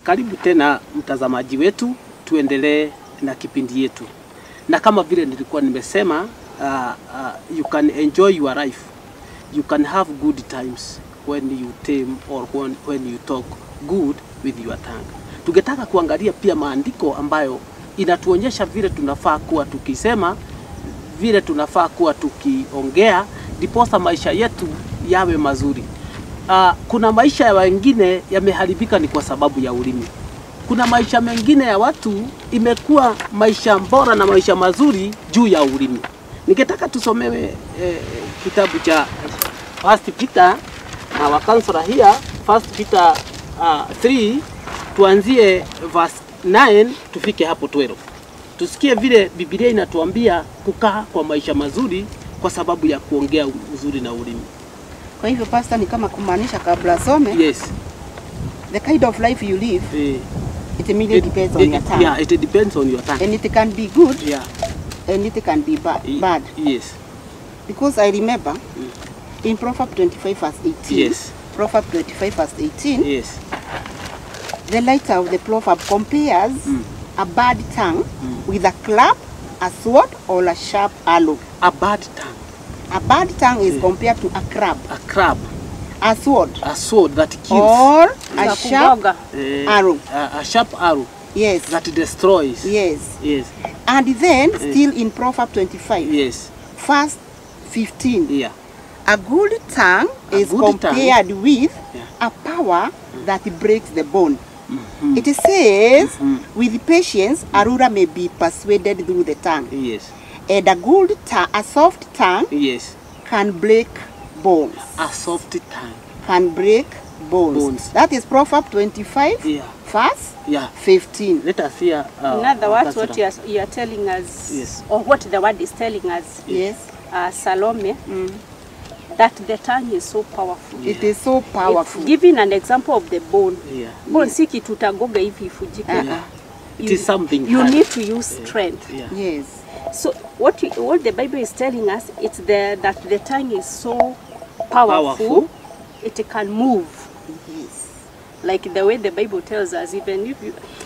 Karibu tena mtazamaji wetu, tuendelee na kipindi yetu. Na kama vile nilikuwa nimesema, you can enjoy your life. You can have good times when you tame or when you talk good with your tongue. Tungetaka kuangalia pia maandiko ambayo inatuonyesha vile tunafaa kuwa tukisema, vile tunafaa kuwa tukiongea, ndiposa maisha yetu yawe mazuri. Kuna maisha ya wengine yameharibika ni kwa sababu ya ulimi. Kuna maisha mengine ya watu imekuwa maisha bora na maisha mazuri juu ya ulimi. Ningetaka tusomewe kitabu cha First Peter na wakansora here, First Peter 3, tuanzie verse 9 tufike hapo 12. Tusikie vile Biblia inatuambia kukaa kwa maisha mazuri kwa sababu ya kuongea uzuri na ulimi. Kwa hivyo pastor, ni kama kumaanisha kabla some. Yes. The kind of life you live, it immediately depends on your tongue. Yeah, it depends on your tongue. And it can be good. Yeah. And it can be bad. Yes. Because I remember in Proverbs 25 verse 18. Yes. Proverbs 25 verse 18. Yes. The writer of the proverb compares a bad tongue with a club, a sword, or a sharp arrow. A bad tongue. A bad tongue is compared to a crab. A crab. A sword. A sword that kills. Or a sharp arrow. A sharp arrow. Yes. That destroys. Yes. Yes. And then, still in Proverbs 25. Yes. Verse 15. Yeah. A good tongue is compared with a power that breaks the bone. It says, with patience, a ruler may be persuaded through the tongue. Yes. And a soft tongue yes, can break bones. A soft tongue can break bones. That is Proverbs 25, verse 15. Let us hear. In other words, what you are telling us, yes, or what the word is telling us, yes, Salome, that the tongue is so powerful. Yeah. It is so powerful. It's giving an example of the bone. Yeah. Bone si kitu utagoga hivi ifujike. Yeah. It is something you hard. Need to use strength. Yeah. Yes. So what the Bible is telling us, it's that the tongue is so powerful, it can move. Yes. Like the way the Bible tells us, even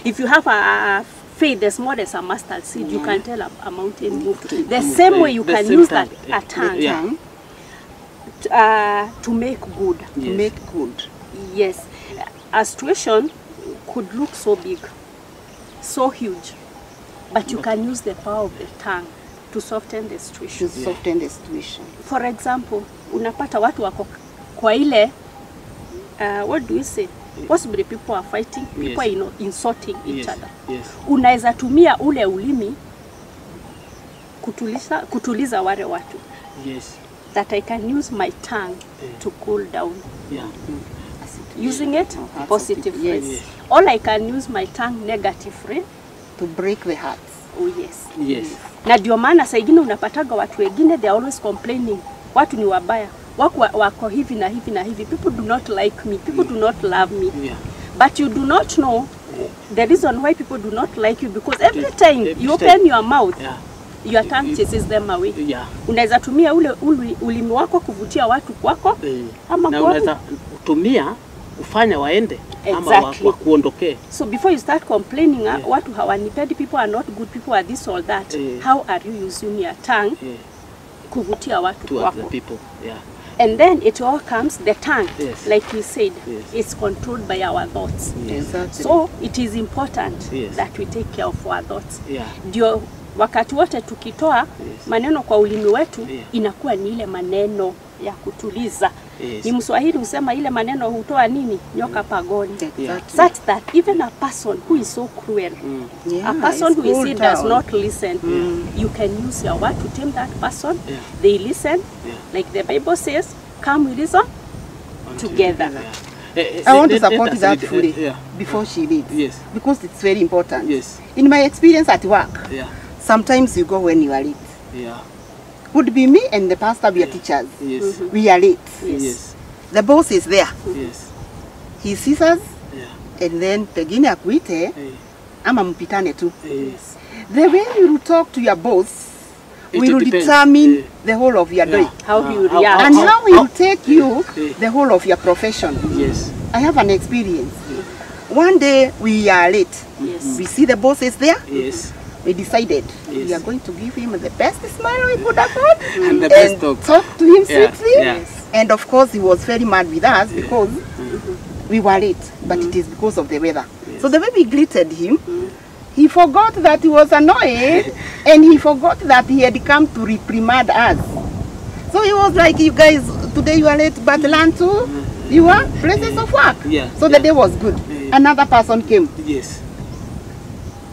if you have a faith as small as a mustard seed, you can tell a mountain move. The same way you can use that a tongue to make good. Yes. To make good. Yes. A situation could look so big, so huge, but you can use the power of the tongue to soften the situation. To soften the situation. For example, unapata watu wako kwa ile, what do we say? Possibly people are fighting, people are insulting each other. Yes. Unaweza tumia ule ulimi kutuliza wale watu. Yes. That I can use my tongue to cool down. Yeah. Using it positively. Yes. Yes. Or I can use my tongue negatively. To break the hearts. Oh yes. Yes. Na ndio maana saa ingine unapataga watu wengine they are always complaining. Watu ni wabaya. Wako hivi na hivi na hivi. People do not like me. People do not love me. Yeah. But you do not know the reason why people do not like you, because every time you open your mouth, your tongue chases them away. Yeah. Unaweza tumia ule ulimi wako kuvutia watu kwako, ama na unaweza tumia ufanya waende. Exactly. Ama wakuondokee. So before you start complaining, watu hawanipendi, people are not good, people are this or that. How are you using your tongue kuvutia watu kwako? The people. Yeah. And then it all comes, the tongue, like we said, it's controlled by our thoughts. Yes. Exactly. So it is important that we take care of our thoughts. Yeah. Ndio wakati wote tukitoa maneno kwa ulimi wetu, inakuwa ni ile maneno ya kutuliza. Yes. Ni Mswahili husema ile maneno hutoa nini? Nyoka pagoni. Exactly. Such that even a person who is so cruel, a person who is does not listen, you can use your word to tame that person. Yeah. They listen. Yeah. Like the Bible says, come we reason together. Yeah. I want to support that fully before she leaves. Yes. Because it's very important. Yes. In my experience at work, sometimes you go when you are late. Yeah. Would be me and the pastor, we are teachers. Yes. We are late. Yes. Yes. The boss is there. Yes. He sees us. Yeah. And then pengine akuite ama mpitane tu. Yes. The way you talk to your boss will determine the whole of your day. How you react. And how he will take you the whole of your profession. Yes. I have an experience. One day we are late. Yes. We see the boss is there. Yes. We decided Yes. we are going to give him the best smile we could afford And the best talk. Talk to him Yeah, sweetly. yeah. Yes. And of course, he was very mad with us because we were late, but it is because of the weather. Yes. So the way we greeted him, he forgot that he was annoyed and he forgot that he had come to reprimand us. So he was like, you guys, today you are late, but learn to your places of work. Yeah, So the day was good. Yeah. Another person came. Yes.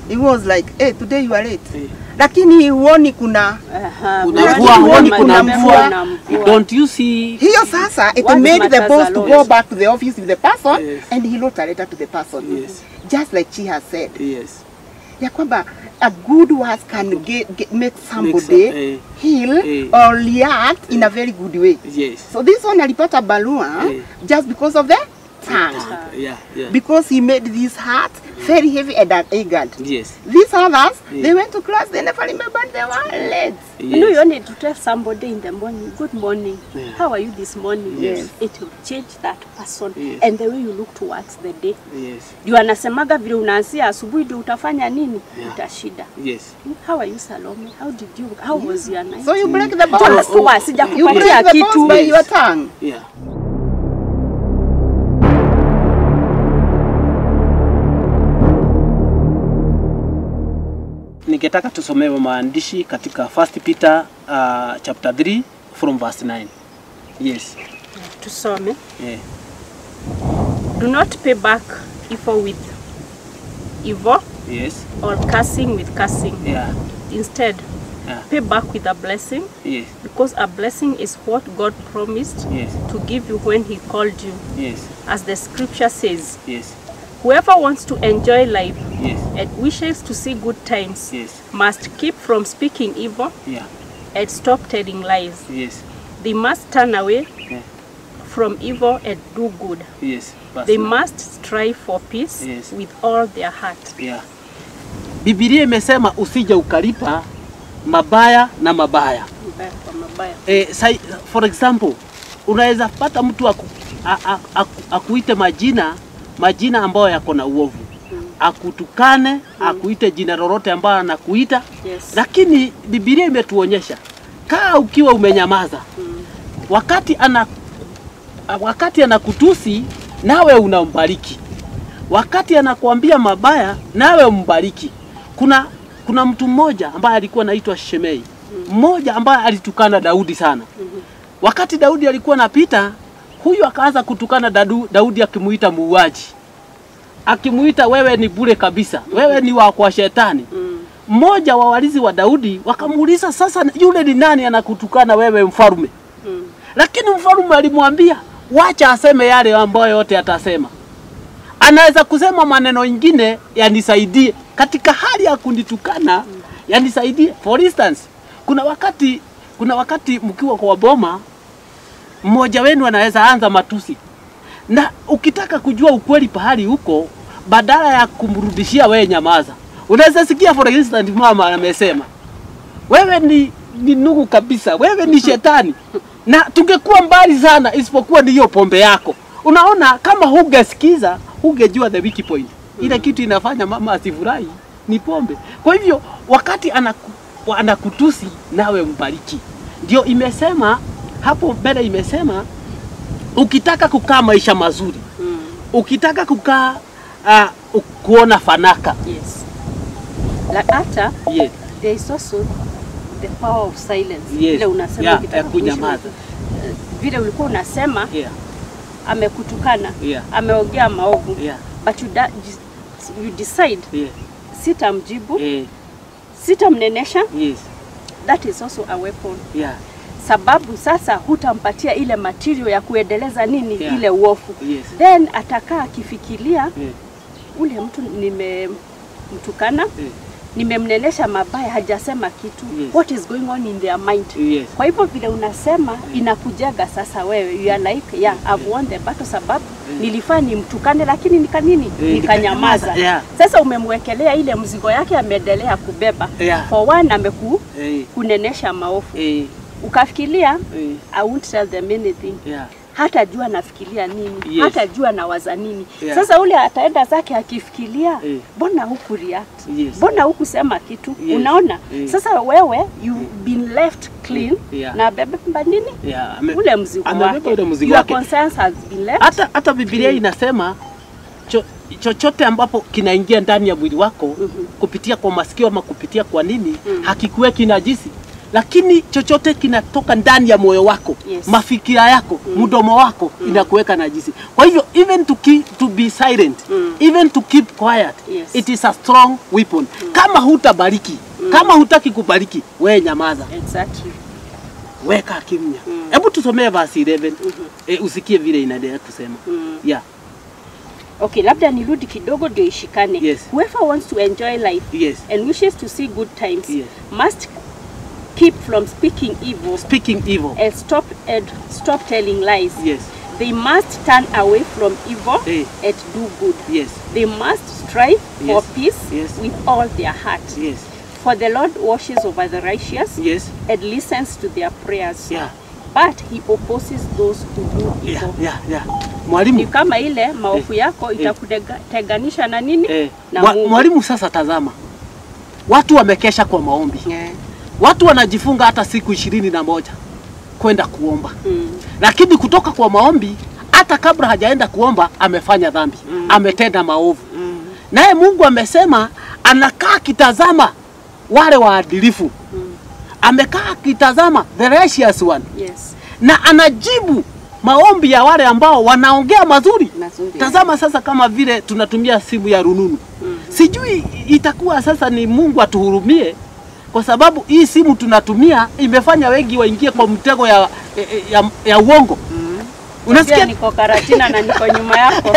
He was like, hey, today you are late. Yeah. Lakini huoni kuna Kuna mvua, huoni kuna mvua. Don't you see? Hiyo sasa it What made the matters boss a to lot. go back to the office with the person. Yes. And he wrote a letter to the person. Yes. Just like she has said. Yes. Ya kwamba a good words can make somebody heal or react in a very good way. Yes. So this one alipata barua just because of the tongue. Yeah, yeah. Because he made this heart very heavy and angered. Yes. These others, they went to class, they never remembered they were late. Yes. You know, you only to tell somebody in the morning, good morning, Yeah. how are you this morning? Yes. It will change that person. Yes. And the way you look towards the day. Yes. You anasemaga vile unaanzia asubuhi ndio utafanya nini? Yeah. Utashinda. Yes. How are you, Salome? How did you, how was your night? So you break the bones. You break the bones by your tongue. Yeah. Ningetaka tusomewe maandishi katika 1 Peter chapter 3 from verse 9. Yes. Tusome. Yeah. Do not pay back evil with evil. Yes. Or cursing with cursing. Yeah. Instead, yeah, pay back with a blessing. Yes. Because a blessing is what God promised yes, to give you when he called you. Yes. As the scripture says. Yes. Whoever wants to enjoy life yes, and wishes to see good times yes, must keep from speaking evil yeah, and stop telling lies. Yes. They must turn away yeah, from evil and do good. Yes. They must strive for peace yes, with all their heart. Yeah. Biblia imesema usije ukalipa mabaya na mabaya. Mabaya kwa mabaya. For example, unaweza pata mtu akuite majina ambayo yako na uovu. Akutukane, akuite jina lolote ambayo anakuita. Yes. Lakini Biblia imetuonyesha kaa ukiwa umenyamaza. Wakati anakutusi nawe unambariki. Wakati anakuambia mabaya nawe umbariki. Kuna mtu mmoja ambaye alikuwa anaitwa Shemei. Mmoja ambaye alitukana Daudi sana. Wakati Daudi alikuwa anapita, huyu akaanza kutukana Daudi akimuita muuaji. Akimuita wewe ni bure kabisa. Wewe ni wa kwa shetani. Mmoja wa walizi wa Daudi wakamuuliza, sasa yule ni nani anakutukana wewe mfalme? Lakini mfalme alimwambia, wacha aseme yale ambayo yote atasema. Anaweza kusema maneno ingine yanisaidie katika hali ya kunitukana, yanisaidie. For instance, kuna wakati mkiwa kwa boma, mmoja wenu anaweza anza matusi. Na ukitaka kujua ukweli pahali huko, badala ya kumrudishia wewe nyamaza. Unaweza sikia for instance mama amesema, wewe ni nugu kabisa, wewe ni shetani. Na tungekuwa mbali sana isipokuwa ni hiyo pombe yako. Unaona, kama hungesikiza, hungejua the weak point. Ile kitu inafanya mama asifurahi ni pombe. Kwa hivyo wakati anakutusi nawe mbariki. Ndio imesema hapo mbele, imesema ukitaka kukaa maisha mazuri, ukitaka kukaa kuona fanaka. Yes. Like after, yes, there is also the power of silence. Yes. Vile unasema yeah, ukitaka kunyamaza. Vile ulikuwa unasema yeah, amekutukana, yeah, ameongea maovu. Yeah. But you decide yeah, sitamjibu, yeah, sitamnenesha. Yes. That is also a weapon. Yeah. Sababu sasa hutampatia ile material ya kuendeleza nini, yeah, ile uofu. Yes. Then atakaa akifikiria, yeah, ule mtu nimemtukana, yeah, nimemnenesha mabaya, hajasema kitu. Yes. What is going on in their mind? Yes. Kwa hivyo vile unasema inakujaga sasa wewe, you are like yeah, I've won the battle, sababu nilifaa nimtukane lakini nikanini nikanyamaza. Yeah. Sasa umemwekelea ile mzigo yake, ameendelea kubeba. Yeah. For one ameku kunenesha maofu. Ukafikiria I won't tell them anything. Yeah. Hata jua nafikiria nini, Yes. hata jua nawaza nini. Yeah. Sasa ule ataenda zake akifikiria, Eh. mbona huku react? Yes. Mbona hukusema kitu? Yes. Unaona? Eh. Sasa wewe you've been left clean Yeah. na beba nini? Yeah, Ule mzigo amebeba wake. ule mzigo Your wake. conscience has been left. Hata Biblia inasema chochote ambapo kinaingia ndani ya mwili wako kupitia kwa masikio ama kupitia kwa nini hakikuweki najisi, lakini chochote kinatoka ndani ya moyo wako, Yes. mafikira yako, mdomo wako inakuweka najisi. Kwa hivyo even to be silent, even to keep quiet, Yes. it is a strong weapon. Kama hutabariki, kama hutaki kubariki, we nyamaza, Exactly. weka kimya. Hebu tusomee verse 11 usikie vile inaendelea kusema. Yeah. Okay, labda nirudi kidogo ndio ishikane. Yes. Whoever wants to enjoy life Yes. and wishes to see good times Yes. must keep from speaking evil Speaking evil. and stop telling lies. Yes. They must turn away from evil Eh. and do good. Yes. They must strive Yes. for peace Yes. with all their heart. Yes. For the Lord watches over the righteous Yes. and listens to their prayers. Yeah. But he opposes those who do evil. Yeah, yeah, yeah. Mwalimu, Ni kama ile maovu yako itakutenganisha na nini? Na Mungu. Mwalimu, sasa tazama. Watu wamekesha kwa maombi. Yeah. Watu wanajifunga hata siku 21 kwenda kuomba. Lakini kutoka kwa maombi, hata kabla hajaenda kuomba amefanya dhambi, ametenda maovu. Naye Mungu amesema anakaa akitazama wale waadilifu. Amekaa akitazama the righteous one. Yes. Na anajibu maombi ya wale ambao wanaongea mazuri. Mazuri. Tazama sasa kama vile tunatumia simu ya rununu. Sijui itakuwa sasa ni Mungu atuhurumie, kwa sababu hii simu tunatumia imefanya wengi waingie kwa mtego ya uongo. Unasikia? Niko Karatina na niko nyuma yako.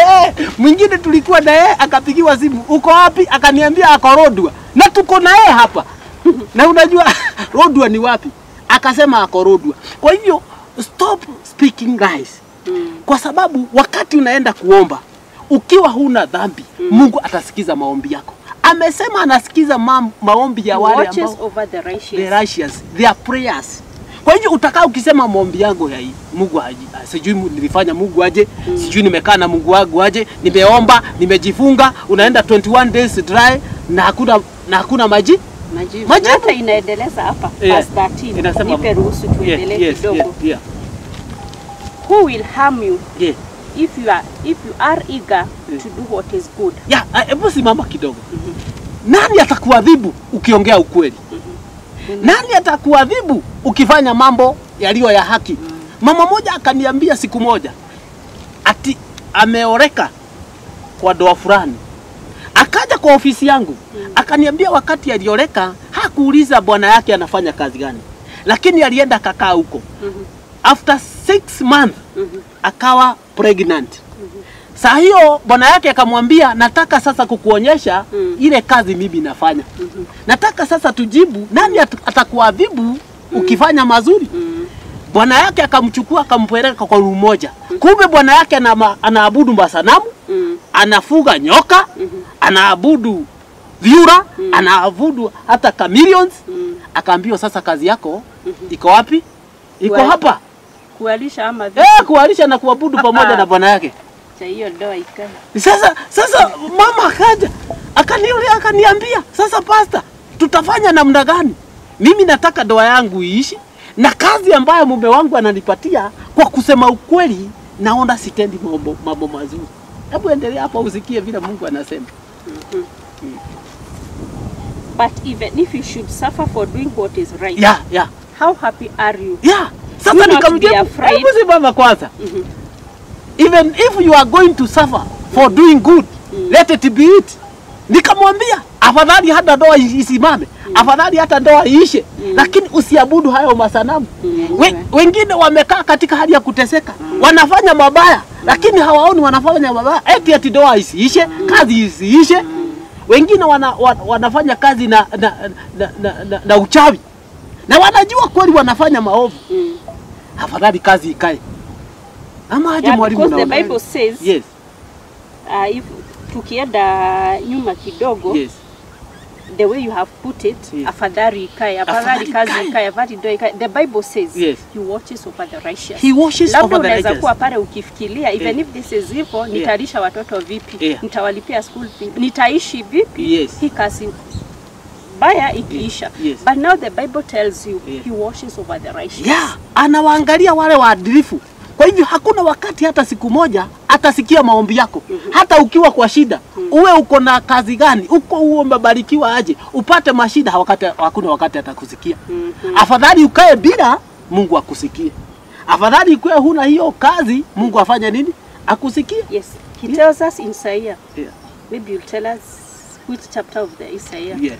Mwingine tulikuwa na yeye akapigiwa simu, uko wapi? Akaniambia ako Rodwa. Na tuko na yeye hapa. Na unajua Rodwa ni wapi? Akasema ako Rodwa. Kwa hivyo stop speaking lies. Kwa sababu wakati unaenda kuomba ukiwa huna dhambi, Mungu atasikiza maombi yako. Amesema anasikiza maombi ya wale ambao over the righteous. The righteous, their prayers. Kwa hivyo utakaa ukisema maombi yangu ya hii, Mungu haji, sijui nilifanya Mungu aje, sijui nimekaa na Mungu wangu aje, nimeomba, nimejifunga, unaenda 21 days dry na hakuna maji. Majibu. Majibu. Hata inaendeleza hapa Yeah. verse 13. Inasema, nipe ruhusu tuendelee kidogo. Yeah, yeah. Who will harm you? Yeah. If you are eager to do what is good. Yeah, hebu simama kidogo. Nani atakuadhibu ukiongea ukweli? Nani atakuadhibu ukifanya mambo yaliyo ya haki? Mama moja akaniambia siku moja ati ameoreka kwa doa fulani. Akaja kwa ofisi yangu, akaniambia wakati alioreka hakuuliza bwana yake anafanya kazi gani. Lakini alienda akakaa huko. After 6 months akawa pregnant. Saa hiyo bwana yake akamwambia, nataka sasa kukuonyesha ile kazi mimi nafanya. Nataka sasa tujibu nani atakuadhibu ukifanya mazuri. Bwana yake akamchukua akampeleka kwa room moja. Kumbe bwana yake anaabudu masanamu, anafuga nyoka, anaabudu vyura, anaabudu hata chameleons. Akaambiwa sasa kazi yako iko wapi? Iko hapa. Kualisha ama kualisha na kuabudu pamoja na bwana yake. Hiyo ndoa ikae. Sasa mama akaja akaniambia, sasa pastor, tutafanya namna gani? Mimi nataka ndoa yangu iishi na kazi ambayo mume wangu ananipatia, kwa kusema ukweli naona sitendi mambo mazuri. Hebu endelea hapo usikie vile Mungu anasema. But even if you should suffer for doing what is right. Yeah, yeah. How happy are you? Yeah. Sasa nikamjibu, hebu simama kwanza. Even if you are going to suffer for doing good, let it be it. Nikamwambia, afadhali hata ndoa isimame, afadhali hata ndoa iishe, lakini usiabudu hayo masanamu. Wengine wamekaa katika hali ya kuteseka, wanafanya mabaya, lakini hawaoni wanafanya mabaya. Eti ati ndoa isiishe, kazi isiishe. Wengine wanafanya kazi na uchawi. Na wanajua kweli wanafanya maovu. Afadhali kazi ikae. Ama aje mwalimu because the Bible says, yes. If tukienda nyuma kidogo, yes. The way you have put it, Yeah. afadhali ikae, afadhali kazi ikae, afadhali ndoa ikae. The Bible says Yes. he watches over the righteous. He watches Labda over the unaweza righteous. kuwa pale ukifikiria even Yeah. if this is evil, nitalisha watoto vipi? Yeah. Nitawalipia school vipi? Nitaishi vipi? Yes. Hii kazi baya ikiisha. Yes. But now the Bible tells you Yeah. he watches over the righteous. Yeah, anawaangalia wale waadilifu. Kwa hivyo hakuna wakati hata siku moja atasikia maombi yako. Hata ukiwa kwa shida, uwe uko na kazi gani, uko uwe umebarikiwa aje, upate mashida, hakuna wakati atakusikia. Afadhali ukae bila, Mungu akusikie. Afadhali ukiwa huna hiyo kazi, Mungu afanye nini? Akusikie. Yes. He tells us in Isaiah. Yeah. Maybe you'll tell us which chapter of the Isaiah. Yeah.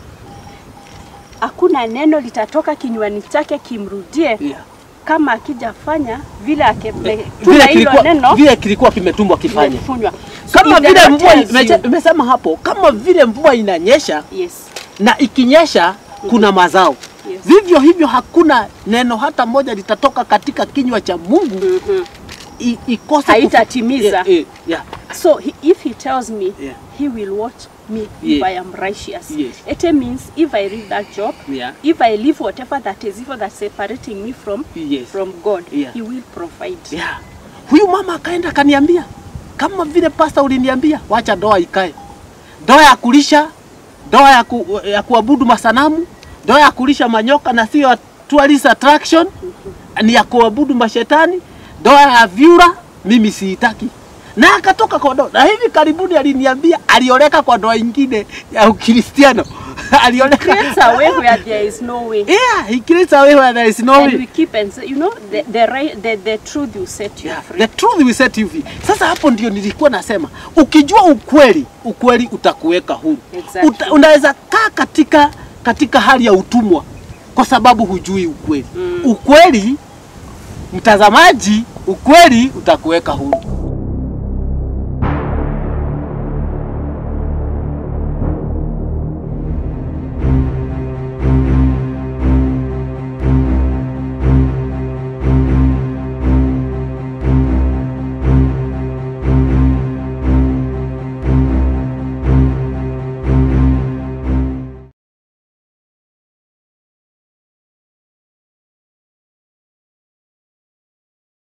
Hakuna neno litatoka kinywani chake kimrudie Yeah. kama akijafanya vile tuna Vile hilo neno vile kilikuwa kimetumbwa kifanye. kimefunywa. So Kama if the vile Lord mvua tells you- imesema hapo, kama vile mvua inanyesha Yes. na ikinyesha kuna mazao. Yes. Vivyo hivyo hakuna neno hata moja litatoka katika kinywa cha Mungu ikose Haitatimiza. Yeah. So if he tells me Yeah. he will watch me if Yeah. I am righteous. Yes. It means if I leave that job, Yeah. if I leave whatever that is evil that's separating me from Yes. from God, Yeah. he will provide. Yeah. Huyu mama akaenda akaniambia, kama vile pasta uliniambia, wacha ndoa ikae. Ndoa ya kulisha, ndoa ya kuabudu masanamu, ndoa ya kulisha manyoka na sio tourist attraction, ni ya kuabudu mashetani, ndoa ya vyura mimi siitaki. Na akatoka kwa ndoa. Na hivi karibuni aliniambia alioleka kwa ndoa ingine ya Ukristiano. Alioleka. Creates a way where there is no way. Yeah, he creates a way where there is no And way. we keep and say, you know, the truth will set you Yeah, free. the truth will set you free. Sasa hapo ndio nilikuwa nasema, ukijua ukweli, ukweli utakuweka huru. Exactly. Unaweza kaa katika hali ya utumwa kwa sababu hujui ukweli. Ukweli, mtazamaji, ukweli utakuweka huru.